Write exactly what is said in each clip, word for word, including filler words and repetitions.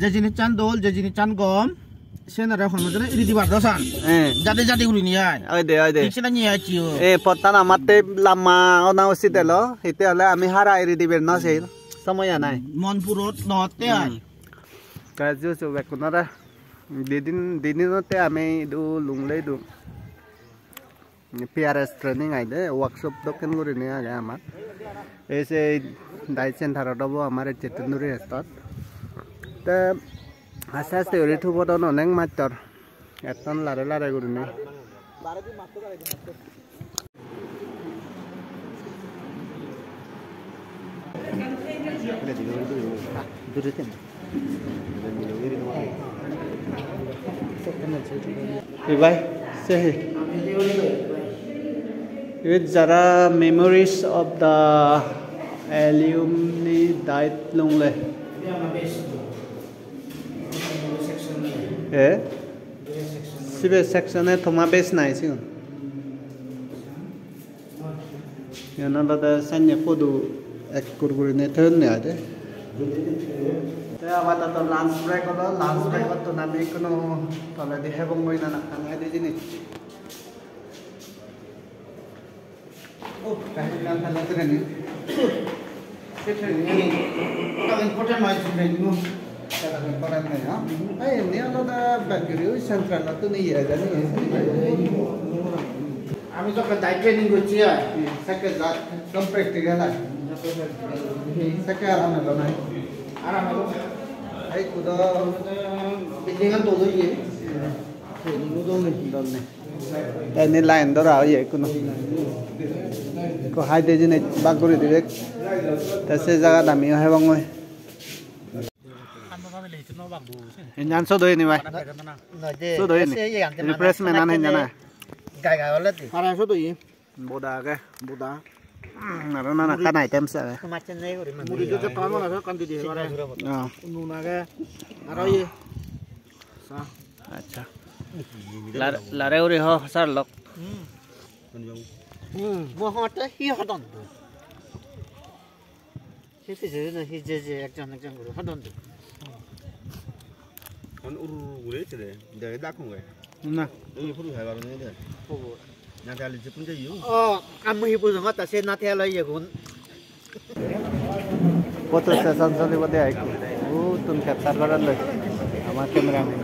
Je jinissan dol, je jinissan gom, senere hono jone iri dibar do san. Eh. Jade jade gurinei ai. Oi de, oi de. Thik sene niye acchi o. Eh, pottan amatte lamba ona usit elo. Hitte ole ami hara iri dibar no sei. Somoy nai. Mon purot no otte ai. Hmm. Te juju bekkunore didin, didinotte ami idu lunglei idu. P R S training aide, workshop dokken gurinei age amar. Ei se diet center-ot obo amar ecchettun duri estot. Te aste aste guri thubodon onek mattor. Etton lare lare gurinei. Duri ten. Ibai, se hi? Ibet jara Memories of the Alumni Died Lunglei. Eh? Sibe section-e toma bej nai sigun. Iyan olode senne photo ekkur gurinei thoyonne ai de. Te apatoto lunch break olo, lunch break-ottun ami ekkuno toledi hebong goi nanakkan hede jinis. Oh, kahini kan pala training. Se training ni, paling important mai training nu. Paling important nai, ha? Ai, ni olode bek guri oi central-ottun iye jani. Ami jokkon diet training gocchi ai, sekke ja, ekdom practical ai. Sekke aram elo nai. Aram elo. Ai, kudo building-an dol oye. Training-o dol nei, dol nei. Te indi line dora oye ekkuno. Ekku hai de jinis bak guri dibek. Te se jagat amiyo hebongoi. Injan sot oye ni bai? Sot oye ni? Refreshment an hinjan ai? Gai gai olode. Hara sot oye? Boda age, boda. Hmm, aro nana ekkan items age. Muri jo jokkan mane ekkan didi pare. Oh. Nun age. Aro ye. Sa. Acha. Lar-, lare uri ho, sar lok. Hmm. Hmm, mo hotte hi hodon? Hi pije na hi je je ekjon ekjon guri hodon de. Hon uru uru guri ecche de, dege dak honge. Na. Ei puru hai baro ne de. Obo. Na kali je kun je yu. Oh, ammu hi puru ngata se na te lo ye gun. Photo session solibo de ai. Uttun capture gorar loi. Amar camera man.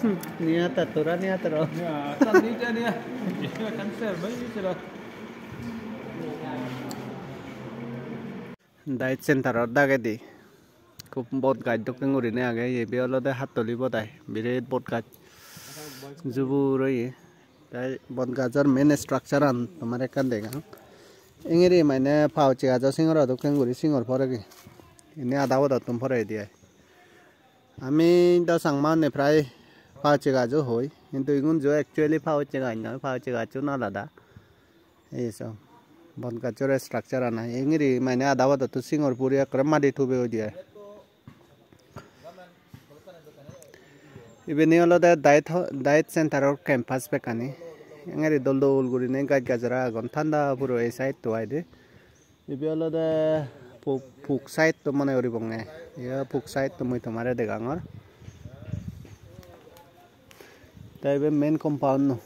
Hmm, niya ta tora niya toro. Diet center-or dagedi. Hub bot gaj dokken gurinei agey, ibe olode hattoli bot ai, biret bot gaj jubur oye. Te bot gajor main structure-an tomare ekkan degong. Engiri mane pouch gajo singoro dokken guri singor poregi. Indi ada bodottun poredi ai. Ami do Changma-une prai pouch gajo hoi, hintu igun jo actually pouch gaj noi, pouch gajchun alada. Ei so, bot gajor structure-an ai. Engiri mane ada bodottun singor puri ekkore madi tube oi diye. Ibeni olode diet ho-, diet center-or campus bekkani. Engiri dol dol gurinei gaj gajora agon, thanda puro ei side-to ai de. Ibe olode pu-, puk side-to mone guribonge. Iya puk side-to mui tomare degangor. Te ibe main compound-no.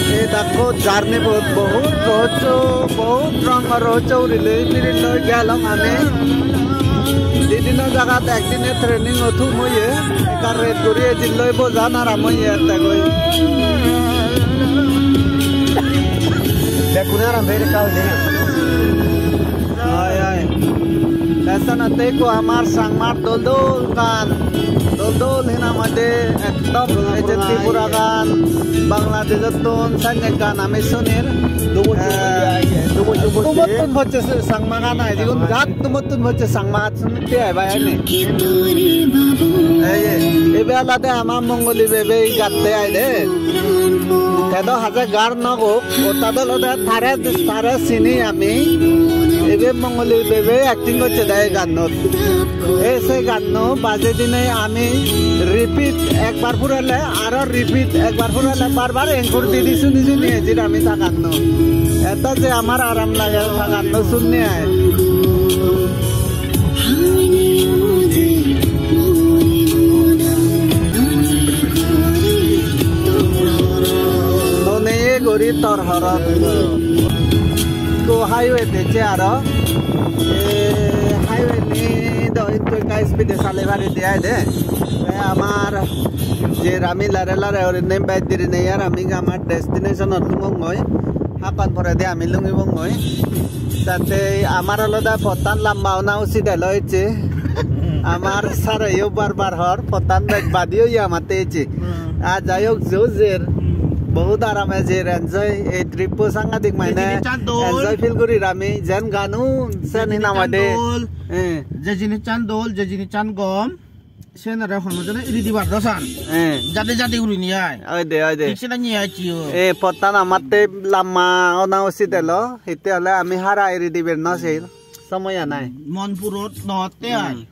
Ei dakko journey-bot bohut rohojjo, bohut rongor rohojjo gurinei pirinloi gelong ami. Di dino jagat ek dine training-o thum oye, ekka rest guri ejilloi bojan aram oye ettegoi. Bekkune aram pei ekka hoide na. Oi, oi. Te senotte ekko amar Changmar dol dol gan, dol dol hinang hoide ekdom ei je Tripura gan, Bangladesh-ottun sanne gan ami sunir. Dumo, eh, dumo, dumo, dumottun hocche Changma gan ai, jigun jat dumottun hocche Changma. Te ai bai ani. Ei, ei, ibe olode ama Mongoli bebe gatte ai de. Te do haje gar no gok, otta do olode tare, tare sini ami. Ibe Mongoli bebe acting gocche de ei gannot. Ei se ganno baje dinei ami repeat ekbar purele aro repeat ekbar purele bar bar encore di di suni suni ejir ami ta ganno. Eta je amar aram lage ta ganno sunne ai. Noneye guri tor horot. Ekko highway dejje aro. E highway ni do ekko ekka speed e sale pari de ai de. Te amar je ami lare lare gurinei bej dirinei ar ami amar destination ot lungongoi. Hakkon poredi ami lungibongoi. Tate amar olode pottan lamba ona usit elo ecche. Amar sir-eyo bar bar hor, pottan bej badi oye amatte ecche. Hmm. Ar jai hok, jo jer, hmm, bohut arame jer, enjoy, ei trip-po sangadik mane je jinissan dol, enjoy feel gurir ami, jen ganun, sen je hi nang hoide? Jinissan dol, eh, je jinissan dol, je jinissan gom, senere hono jone iri dibar no san. Eh. Jade jade gurinei ai. Oi de, oi de. Thik senanye ai chiyo. Eh, pottan amatte lamba ona usit elo, hitte ole ami hara iri dibar no sei, somoy ya nai. Mon purot no otte ai. Hmm.